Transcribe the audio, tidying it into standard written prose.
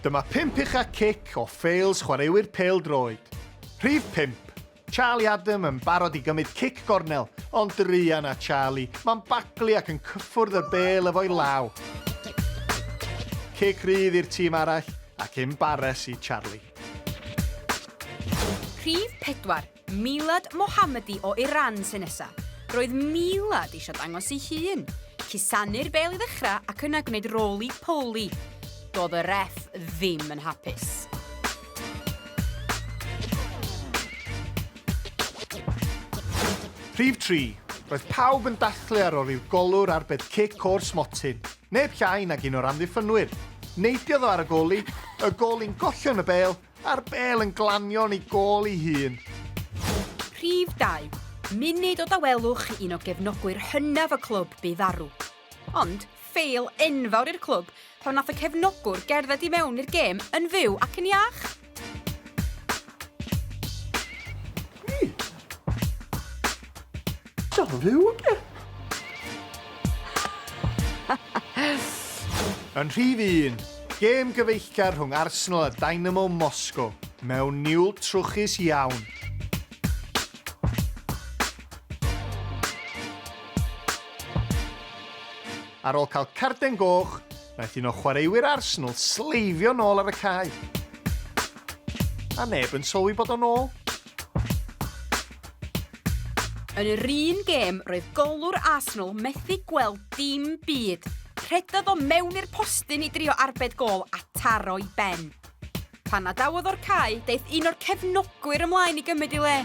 Dyma pump ucha cic o ffeils chwaraewyr pêl-droed. Rhif pump, Charlie Adam yn barod i gymryd cic gornel, ond druan â Charlie, mae'n baglu ac yn cyffwrdd y bêl efo'i law. Cic rydd i'r tîm arall, ac embaras i Charlie. Rhif pedwar, Milad Mohammadi o Iran sy nesa. Roedd Milad eisiau dangos ei hun. Cusanu'r bêl i ddechrau ac yna gwneud roly poly. Doedd y ref ddim yn hapus. Rhif 3. Roedd pawb yn dathlu ar ôl i'w golwr arbed cic o'r smotyn. Neb llai nag un o'r amddiffynwyr. Neidiodd o ar y goli, y goli'n gollwng y bêl, A'r bêl yn glanio yn ei gôl ei hun. Rhif 2. Munud o dawelwch i un o gefnogwyr hynaf y clwb bu farw. Ond, ffeil enfawr i'r clwb pan wnaeth y cefnogwr gerdded i mewn i'r gêm yn fyw ac yn iach. Dal yn fyw, oce? Yn rhif un, gêm gyfeillgar rhwng Arsenal a Dynamo Moscow mewn niwl trwchus iawn. Ar ôl cael carden goch, wnaeth un o chwaraewyr Arsenal sleifio nôl ar y cae. A neb yn sylwi bod o'n ôl. Yn yr un gêm, roedd golwr Arsenal methu gweld dim byd. Rhedodd o mewn i'r postyn i drio arbed gôl a taro i ben. Pan adawodd o'r cae, daeth un o'r cefnogwyr ymlaen i gymryd ei le.